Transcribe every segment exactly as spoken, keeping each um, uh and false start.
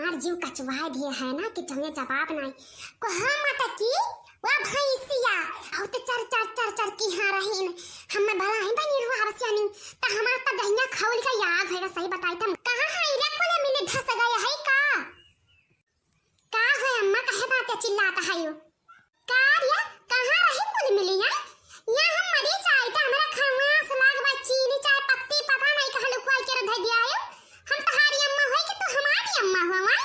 हमार जीव कचवाए दिए है ना कि जौने जवाब नाई। कहाँ मटकी? वा भैंसिया, अउ तो चर चर चर चर की हाँ रहीन। हमें भला ही बनी रुआ बसियानी, त हमार त दहिया खौल के याद है, सही बताई त। कहाँ है रे, कुल मिली धस गए है का? का है अम्मा, काहे बात चिल्लात है यो? का रे, कहाँ रही कुल मिली, हैं? यहाँ हम मरी जाए त हमरा खमास लाग बा, चीनी चाय पत्ती पता नहीं कहाँ लुकवाई के रख दिया है। हम तहारी अम्मा होई कि तू हमारी अम्मा हो, हैं?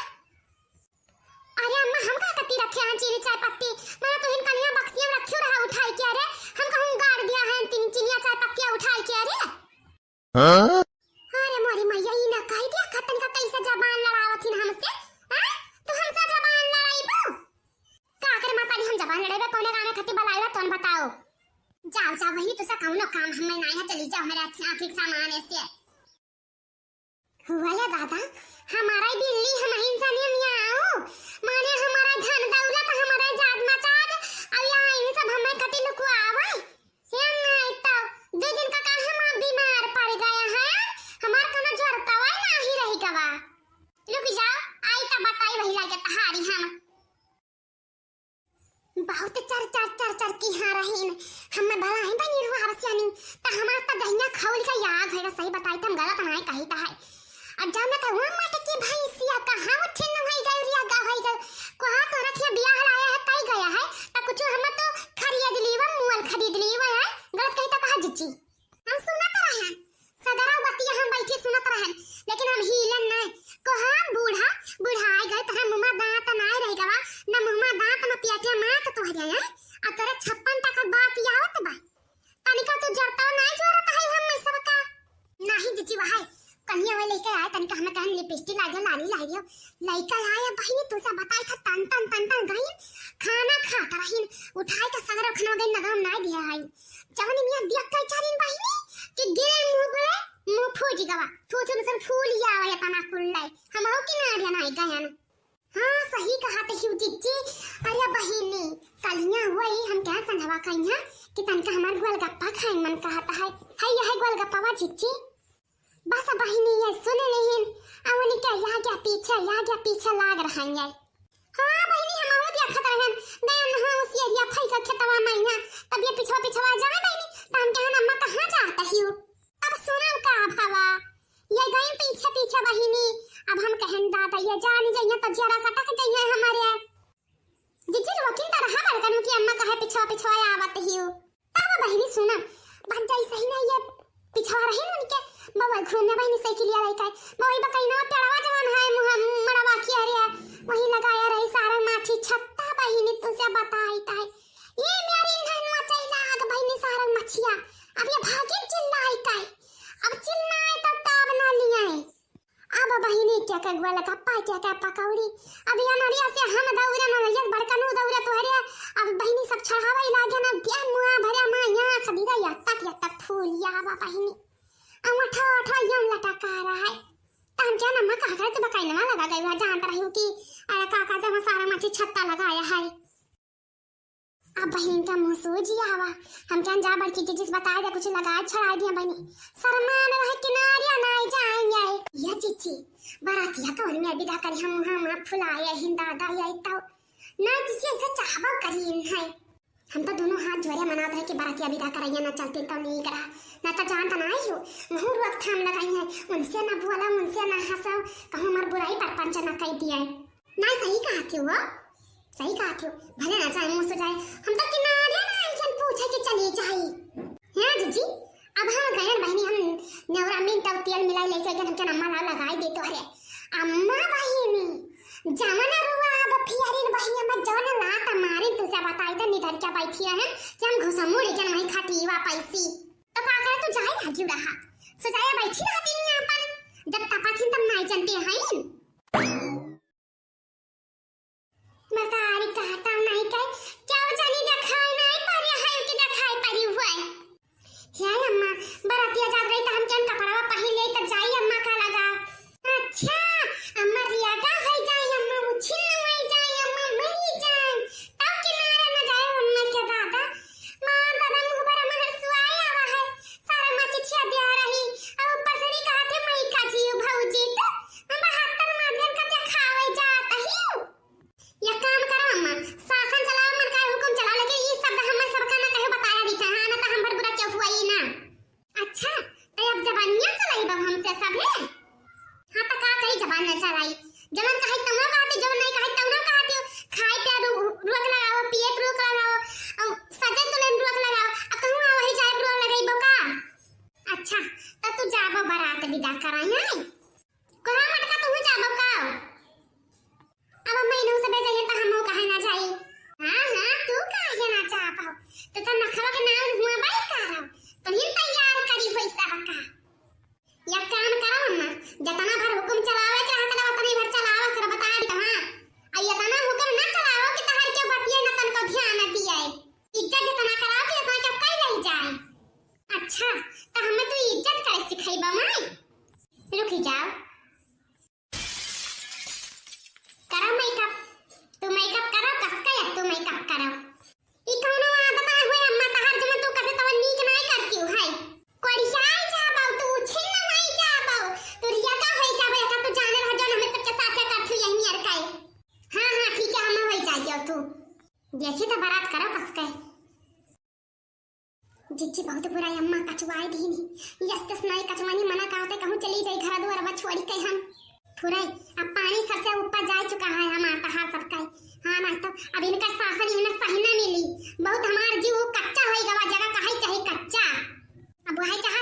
अरे अम्मा, हम का कती रखे हैं चीनी चाय पत्ती? मैंने तो इनका यहाँ बक्सिया में रखी रहा उठाई के, अरे हम कहूँ गाड़ दिया है तीन चिनिया चाय पत्तियाँ उठाई के, अरे। हाँ? अरे मोरी मैया, ई ना कह दिया खतन का कैसे जबान लड़ावत हिन हमसे, हैं? तू हमसे जबान लड़ाईबू? का करे माता जी, हम जबान लड़ाईबे, कौने गाने खातिर बलाईबे, तोन बताओ। जाओ, जाओ बहिनी, तुसा कौनो काम हमें नाई है, चली जाओ, हमारे आँखी के सामने से। हुआ या दादा, हमारा ही बिल्ली, हम ही इंसानी हम यहाँ आओ, माने हमारा धन दौलत, हमारा जात मचात, अब यहाँ इन सब हमें कति लुकवावे। हे नाई तो, दो दिन का काहे हम बीमार पड़ गए हैं, हमार कोनो जोर तवाई नाही रही गवा। रुक जाओ, आई तब बताई वही लागे तहारी हम। बहुत चर चर चर चर की हाँ रहीन। हमें भला ही बनी रुआ बसियानी, त हमार त दहिया खौल के याद है, सही बताई त हम गलत नाई कही त है। अब जब मैं कहूँ मटकी भैंसिया कहाँ उठिन होई गई, रिया गा होई गई, कहाँ तोरा के बियाह लाया है, कई गया है, त कुछ हम तो खरीद ली, वो मुअल खरीद ली, वो है, गलत कही त कहा जिज्जी। हम सुनत रहन, सगरा बतिया हम बैठी सुनत रहन, लेकिन हम हिलन नाय। कोहान बूढ़ा, बुढ़ाई गए, तोहरे मुँह में दांत नाय रह गवा, न मुँह में दांत, न पियटिया मात तोहरे है। आ तोरे छप्पन टका बात आवत बा। तनिका तू जरता नाय जोरत है हम में सबका। नाही जिज्जी वहाय, कनिया वे लेके आए, तनिका हमें कहन लिपस्टिक लागे, लाली लागे। लइका आए बहिनी, तुसा बताई था, तन तन तन तन गई, खाना खात रहीन, उठाई के सगरा खाना गई, नगम नाय दिया है। जवन मियाँ दिया कई चारिन बहिनी कि गिरे मुँह बोले, मुँह फूज गवा। थू थू सन फूल या आवा एतना कुल्लाई। हम हो कि ना आर्या नाई गयन। हाँ, सही कहा ते हिउ जिज्जी। अरे बहिनी, कलिया हुआ ही हम क्या संधवा कहिया कि तनका हमार गोलगप्पा खाए मन कहता है। है यह गोलगप्पा वा जिज्जी? बस बहिनी ये सुन लेहिन, अवनी के या गया पीछे, या गया पीछे लाग रहा है। हाँ बहिनी, हम आऊ देखत रहन, गयन हाँ उस एरिया फई का खेतवा में यहाँ, तब ये पिछवा पिछवा जाए बहिनी, त हम कहन अम्मा कहाँ जात हिउ? अब सुनल का भवा, ये गई पीछे पीछे बहिनी, अब हम कहन दादा ये जान जइया त जरा कटक जइया हमारे। जिज्जी वकील त रहा बड़कन कि अम्मा कहे पिछवा पिछवा आवत हिउ। तब बहिनी सुना, बात जाई सही ना ये पिछवा रही उनके, बउआ घूमने बहिनी साइकिलिया लइके, बउआ बकैना पेड़वा जवान है मुँह मड़वा किया रे, वही लगाया रही सारा माछी छत्ता बहिनी तुसे बताई ताई। ये मेरी नैनवा चैला आग बहिनी सारा मछिया, अब ये भागिन चिल्लाई काई, अब चिल्लाए तो ताब ना लियाए। अब बहिनी क्या का गोलगप्पा, क्या का पकौड़ी। अब ये अनरिया से हम दौरे न, ये बड़कनू दौरे तोहरे। अब बहिनी सब चढ़ावे लागे ना, क्या मुआ भरे माँ यहाँ खदीदा या तक, या तक फूल या बा बहिनी। अब उठा, उठा, यम लटका रहा है। त हम क्या ना माँ कहा करे तो बकैनवा लगा गई हुआ, जानत रही कि अरे काका तो हम सारा माछी छत्ता लगाया है। अब बहिन का मुँह सूझ गया हवा। हम क्या जा बड़की जिज्जी से बताए दे, कुछ लगाए छड़ाए दिया बहिनी। शर्मा में रह किनारे ना जाएंगे। ये जिज्जी, बरातिया कौन में विदा करी हम, हम, हम फुलाए हिन दादा ये तो। ना जिज्जी ऐसा चाहबा करी है। हम तो दोनों हाथ जोड़े मनात रहे कि बरातिया विदा करैया ना चलते तो नहीं करा। ना तो जानता ना आई हो। महू रोकथाम लगाई है। उनसे ना बोला, उनसे ना हंसो। कहूँ हमार बुराई परपंच ना कह दिया। ना सही कहा थे वो, सही कहा थे। भले ना जाए मुँह से जाए, हम तो किनारे ना आइयन पूछे के चली जाई। हाँ जिज्जी, अब हम गयन बहिनी, हम नेवरा मिंट और तेल मिलाई लेके गयन, हमके अम्मा ला लगाई दे तोहरे। अम्मा बहिनी, जवन रुआ अब फियरिन बहिनी, हम जवन लात मारिन तुसे बताई तो निधर के बैठी है कि हम घुसमुड़ के वहीं खटीवा पैसी। तो का करे तू जाए लागी रहा, सजाया बैठी रहती नहीं अपन, जब तपाथिन तब नाई जनते हैं। मतारी कहता नहीं कहे, क्या जानी देखाई नहीं पड़ी है कि देखाई पड़ी हुआ है। हे अम्मा, बरातिया जात रही त हम केन कपड़वा पहिन ले तब जाई अम्मा का लगा। अच्छा, अम्मा रियादा है जाई, अम्मा उछिन नवाई जाई, अम्मा मरी जाई। तब किनारे न जाए अम्मा के दादा। माँ दादा मुँह पर अम्मा हंसुआई आवा है। सारा माँ चिचिया दिया रही। और ऊपर से नहीं कहा थे मई का जीव भौजी तो। हम बहत्तर तो विदा कराई है। कोहरा मटका तू जाबो का? अब अम्मा इनहू सब जाइए तो हमहू काहे ना जाई। हाँ, हाँ, तू काहे ना जाबो? तो तब नखवा के नाम हुआ बाई करो। तो ही तैयार करी होई सब का। या काम करो अम्मा, जतना भर हुकुम चलावे के रहत ना, उतनी भर चलावे कर बता दी। हाँ, आ इतना हुकुम ना चलाओ कि तहर के बतिये न तनको ध्यान दिए। इज्जत जितना कराओ कि उतना के कई रह जाए। अच्छा, तो हमें तू इज्जत करे सिखाइबा माई? रुकी जाओ। करो मेकअप, तू मेकअप करो, कस के या तू मेकअप करो। ई कौनो आदत आए हुए अम्मा तहार, जो तू कसे तवन नीक नाई करती हूँ, है। कोड़ियाई जाबो तू, छिन्न नाई जाबो। तू रिया का होई जाबो, एका तू जाने रह, जौन हमें सबके साथे करती हूँ, यही नियर काई। हाँ, हाँ, ठीक है, हम होई जाइयो तू। देखी तो बारात करो कस के। जिज्जी बहुत बुराई अम्मा कचवाई दीनी। यस तस नाई कचवानी मना कहते कहूँ चली जाई घर दुआर बा छोड़ी के हम। फुराई, अब पानी सर से ऊपर जा चुका है हमार तहार सबका। हाँ ना तो अब इनका सासन इनमें सही ना मिली। बहुत हमार जीव कच्चा होई गवा जगह कहे चाहे कच्चा। अब वही चाह